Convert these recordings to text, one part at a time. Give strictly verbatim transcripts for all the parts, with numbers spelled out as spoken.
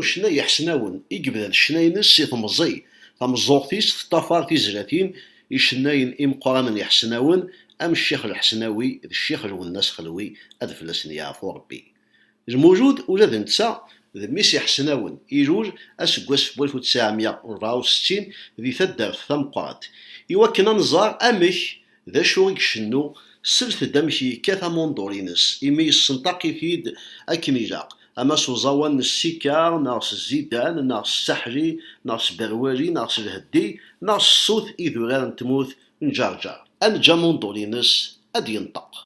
Ccna Iḥesnawen i yebda d ccna-ines si temẓi, tameẓẓuɣt-is teṭṭafar tizlatin icennayen imeqqranen iḥesnawen am Ccix Lḥesnawi d Ccix Lwennas Xelwi, ad fell-asen yeɛfu Rebbi. Lmulud ula d netta d mmi-s Iḥesnawen, ilul aseggas n walef u tesɛemya u rebɛa u settin di taddart tameqqrant. Iwakken ad nẓer amek d acu i icennu, slet-d amek yekkat amundul-ines, imi yessenṭaq-it-id akken ilaq, ama s uẓawan n ssika, neɣ s zzidan, neɣ s ssaḥli, neɣ s berwali, neɣ s lheddi, neɣ s ṣṣut idurar n tmurt n Ǧerǧer. Ad neǧǧ amundul-ines ad d-yenṭeq.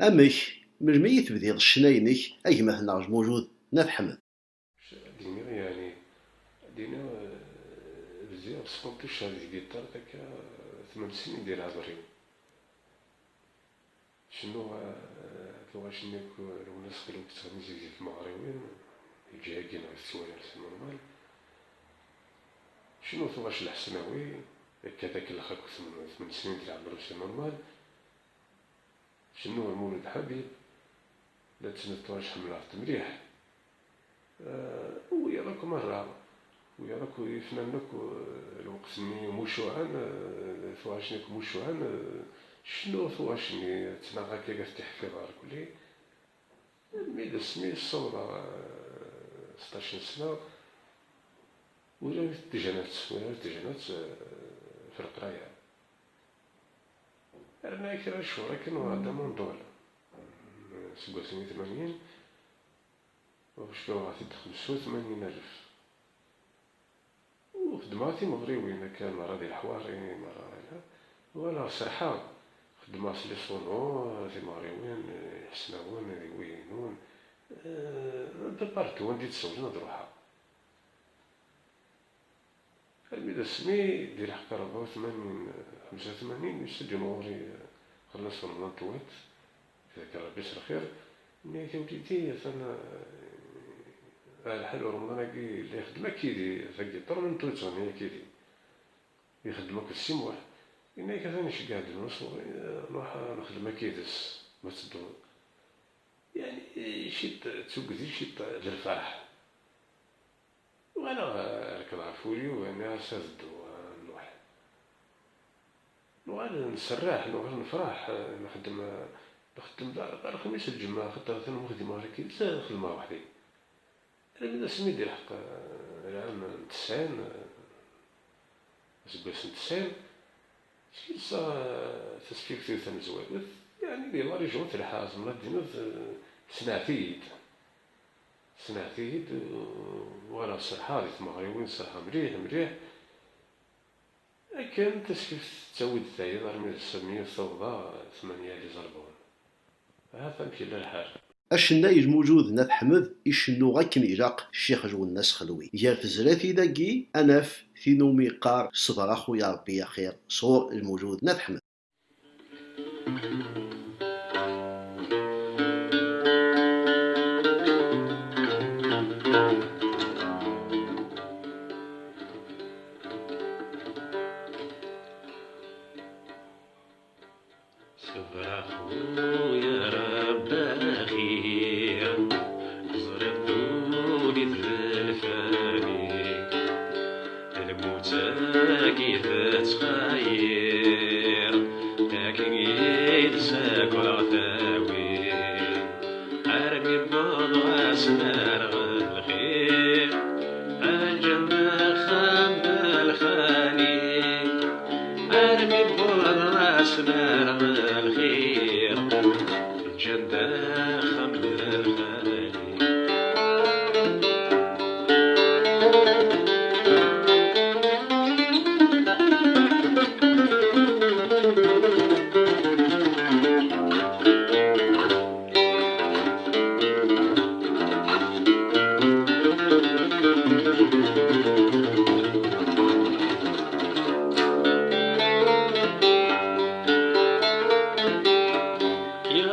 Amek, melmi i tebdiḍ ccna-inek, a gma-tneɣ Lmulud n At Ḥmed? Ad d-iniɣ, yeɛni, ad d-iniɣ, eh, bdiɣ sqenṭiceɣ di tgiṭart akka, eh, tmen snin di leɛmer-iw. Cennuɣ, eh, tuɣac-nni akk, eh, Lwennas Xelwi d Tiɣmizi di tmeɣriwin, di lǧiha-agi neɣ di tettwali c'est normal. Cennuɣ tuɣac Lḥesnawi, akka d akellex akk tmen, tmen snin di leɛmer-iw c'est normal. Cennuɣ Lmulud Ḥabib, la ttnettuɣ ḥemmleɣ-t mliḥ. Eh, wiyaḍ akk merra, wiyaḍ akk ifnanen akk, eh, lweqt-nni mucuɛen, eh, tuɣac-nni akk mucuɛen, eh, cennuɣ tuɣac-nni, ttnaɣ akka gat tiḥfiḍ ɣer kulli. Almi d asmi ssawḍeɣ, eh, seṭṭac n sna, uraret tijanat, uraret tijanat, eh, f leqraya. Rniɣ kra n cchur akken uɣeɣ-d amundul. Seg wasmi tmanyin, uɣ cfiɣ uɣeɣ-t-id xemsa u tmanyin alef. U xeddmeɣ timeɣriwin akka merra di leḥwari, merra ala. Wala serḥeɣ, xeddmeɣ s les sonores, timeɣriwin, iḥesnawen, di wiyenun, eh, un peu partout, anda i d-sawlen ad ruḥeɣ. Armi d asmi d-ilḥeq rebɛa u tmanyin, xemsa u tmanyin, yusa-d ɣur-i, eh, xellas Remḍan Tewwat, ibarek Rebbi s lxir, yenna-yi: "A wlidi, atan, eh, lḥal ur Remḍan-agi yella ixeddem akkidi, tagiṭart n tuẓẓu-nni akkidi. Ixeddem akked Si Muḥ." Yenna-yak: "Atan iceggeɛ-d Lwennas Xelwi, eh, nruḥ, eh, nexdem akkid-s, ma tedduḍ." Yeɛni, eh, ciṭ d tugdi, ciṭ d lferḥ. Uɣaleɣ, eh, rekḍeɣ ɣef wul-iw, nniɣ-as ad dduɣ, eh, nruḥ. Nuɣal nserreḥ, nuɣal nefreḥ, eh, nxeddem, eh, nxeddem d, d alxemis, lǧemɛa, xaṭer atan ur xdimeɣ ara akkid-s, eh, xedmeɣ weḥd-i. Armi d asmi d-ilḥeq, eh, lɛam n tesɛin, eh, aseggas n tesɛin, skelseɣ, eh, tasfift-iw tamezwarut, yeɛni di la région telḥa, tzemreḍ ad d-tiniḍ, eh, sneɛt-iyi-d. Sneɛt-iyi-d, eh, uɣaleɣ serḥeɣ di tmeɣriwin, serḥeɣ mliḥ, mliḥ. Akken taskift tettawi-d tayeḍ armi d ass-nni ur tawḍa tmanya n yiẓerbuben. Ahat amek yella lḥal? Acennay Lmulud n At Ḥmed icennu akken ilaq Ccix Lwennas Xelwi. Gar tezlatin-agi, ad naf tin umi yeqqar Ṣber a xuya Ṛebbi axir, sɣur Lmulud n At Ḥmed. Ṣber a xuya Ṛebbi axir, teẓriḍ ddunit d lfani. Lmut-agi tettxayir, akken i d-ssakraɣ tawi. Armi wweḍ wass n lxir, lǧenn axxam n lxali. Armi wweḍ wass n lxir, lǧenn axxam n lxali.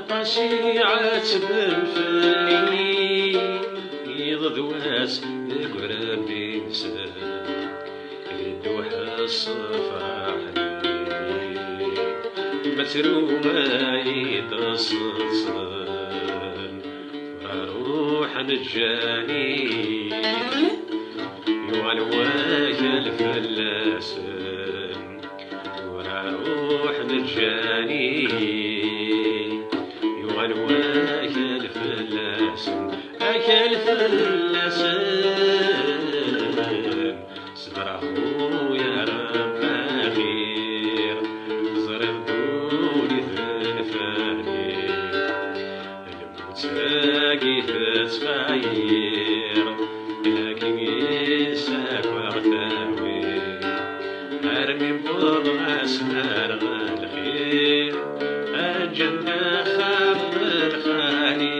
Aṭas i iɛettben fell-i, iḍ d wass deg urebbi-nsen, di dduḥ ṣṣefraḥ-nni, ma tru ay-d ṣṣen, tura ruḥen ǧǧan-i, yuɣal wakal fell-asen. Tura ruḥen ǧǧan-i, yuɣal wakal fell-asen, akal fell-asen. Ṣber a xuya Ṛebbi axir, teẓriḍ ddunit d lfani. Lmut-agi tettxayir, akken i d-ssakraɣ tawi. Armi wweḍ wass n lxir, lǧenn axxam n lxali.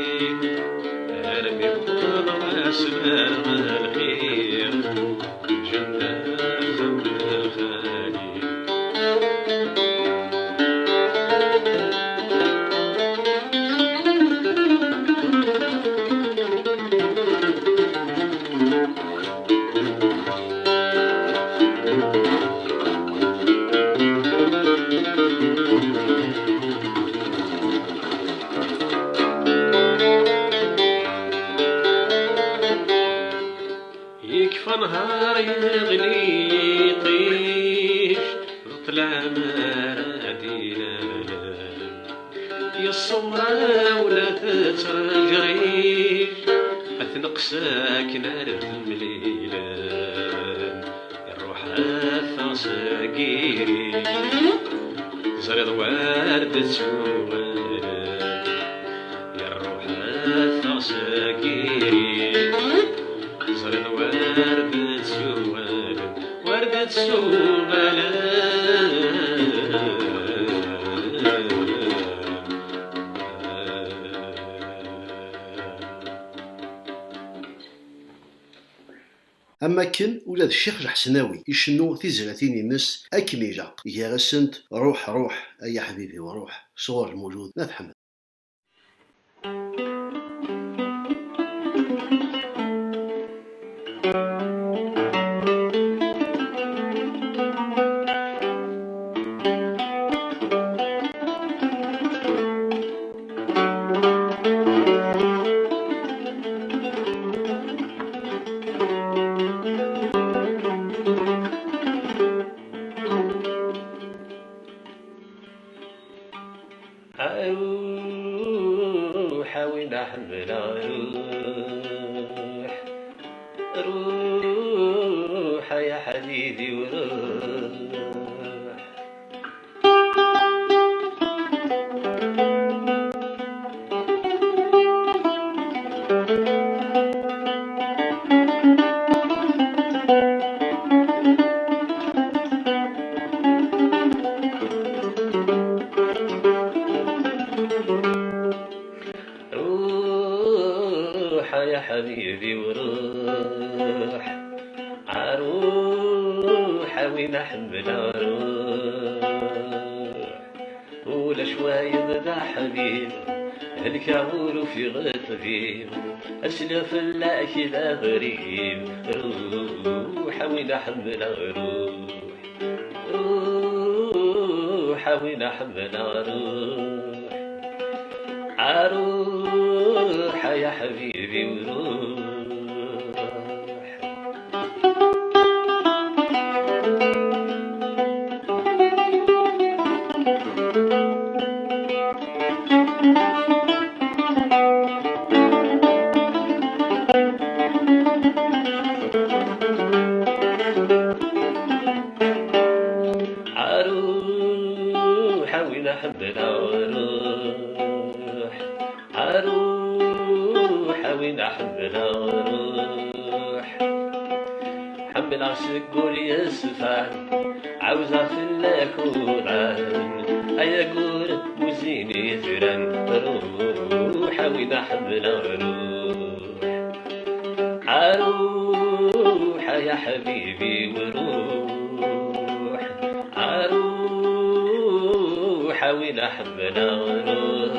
Armi wweḍ wass n lxir, lǧenn axxam n lxali. Yekfa nher yeɣli yiṭij, d ṭṭlam ara d-ilalen. Yeṣṣewṛa ula tettreǧriǧ, ad tneqs akken ara d-mlilen. Iṛuḥ ad taɣ seg iri, teẓriḍ war d-ttuɣalen. Iṛuḥ ad taɣ seg iri, teẓriḍ war d-ttuɣalen, war d-ttuɣalen. Am wakken ula d Ccix Lḥesnawi icennu tizlatin-ines akken ilaq, gar-asent Ruḥ, ruḥ, ay aḥbib-iw, ruḥ, sɣur Lmulud n At Ḥmed. Ruḥ a win ḥemmleɣ, ruḥ, ruḥ ay aḥbib-iw, ruḥ. روح يا حبيبي وروح، عروح وين أحمل عروح. ولا شوية بدا حبيب، هلكا ولو في غطبيب، أسلف لا كذا غريب. روح وين أحمل عروح، روح وين أحمل عروح، عروح يا حبيبي وروح. عروح وين أحب العروح، عروح وين أحب العروح. حمل عسق قول يسفع، عاوزة فلاك وضعان. أيا قول وزيني ثران، روح وين أحب العروح. عروح يا حبيبي وروح، عروح وين أحب نروح.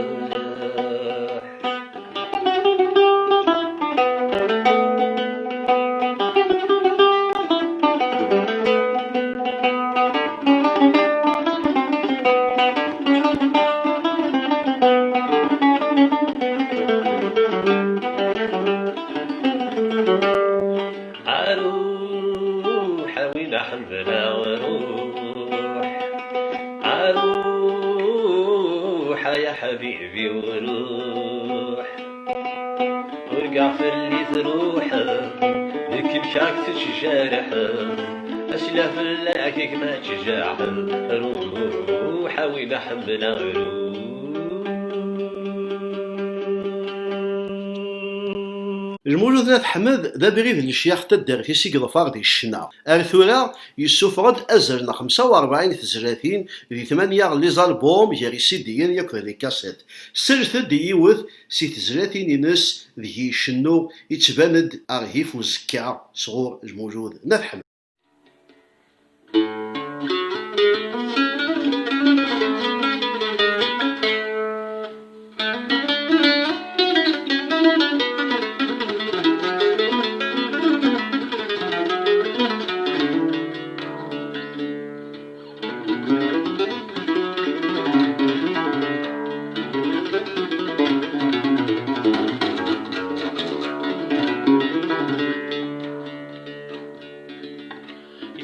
عروح وين أحب نروح، عروح يا حبيبي وروح. ورقع في اللي تروح، لكن شاك تتجارح. أسلا فلاكك ما تجاح، روح وين أحب نروح. Lmulud n At Ḥmed d abrid n lecyax n taddart-is i yeḍfer di ccna. Ar tura, yessufeɣ-d azal n xemsa u rebɛin tezlatin di tmanya n les albums gar isiddiyen yakk d les cassettes. Slet-d i yiwet si tezlatin-ines deg-i icennu, yettban-d Arhif uzekka sɣur Lmulud n At Ḥmed.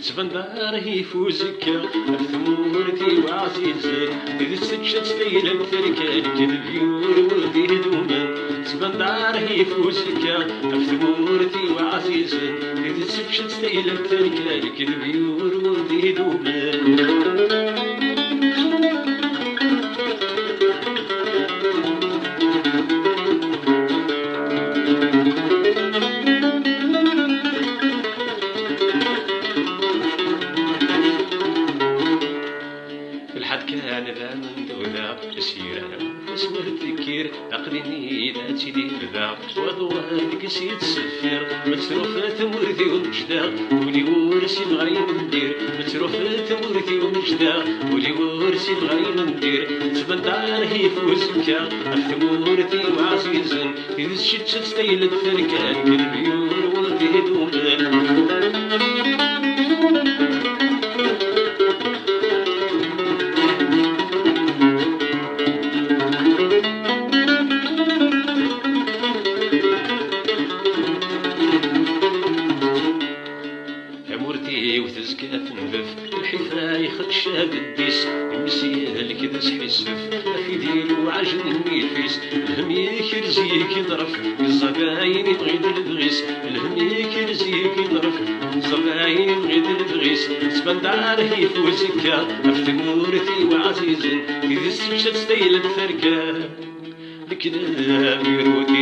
Yettban-d Arhif uzekka ɣef tmurt-iw ɛzizen, d tidet tečča-tt tayla n terka, lekdeb yurwen d idumen. Yettban-d Arhif uzekka ɣef tmurt-iw ɛzizen, d tidet tečča-tt tayla n terka, lekdeb yurwen d idumen. Lḥad kan d amendu daɣ, asira asmi tekkir, aql-ini da ttiliɣ daɣ, waḍu deg-s yettṣeffir, ma tettrufa tmurt-iw mejdaɣ, ul-iw ur s-ibɣa imendir, ma tettrufa tmurt-iw mejdaɣ, ul-iw ur s-ibɣa imendir, tettban-d Arhif uzekka, ɣef tmurt-iw ɛzizen, tidet tečča-tt tayla n terka, deg lebyur ur d-idumen. Tamurt-iw tezga tenbef, lḥif-a ixec abedd-is, imsi helk d asḥissef, afidi lewɛaj n nnif-is, lhem ikrez igiḍref, yeẓẓab ayen ibɣi d lebɣi-s, lhem ikrez igiḍref, yeẓẓab ayen ibɣi d lebɣi-s, tettban-d Arhif uzekka, ɣef tmurt-iw ɛzizen, tidet tečča-tt tayla n terka. Lekdeb yurwen d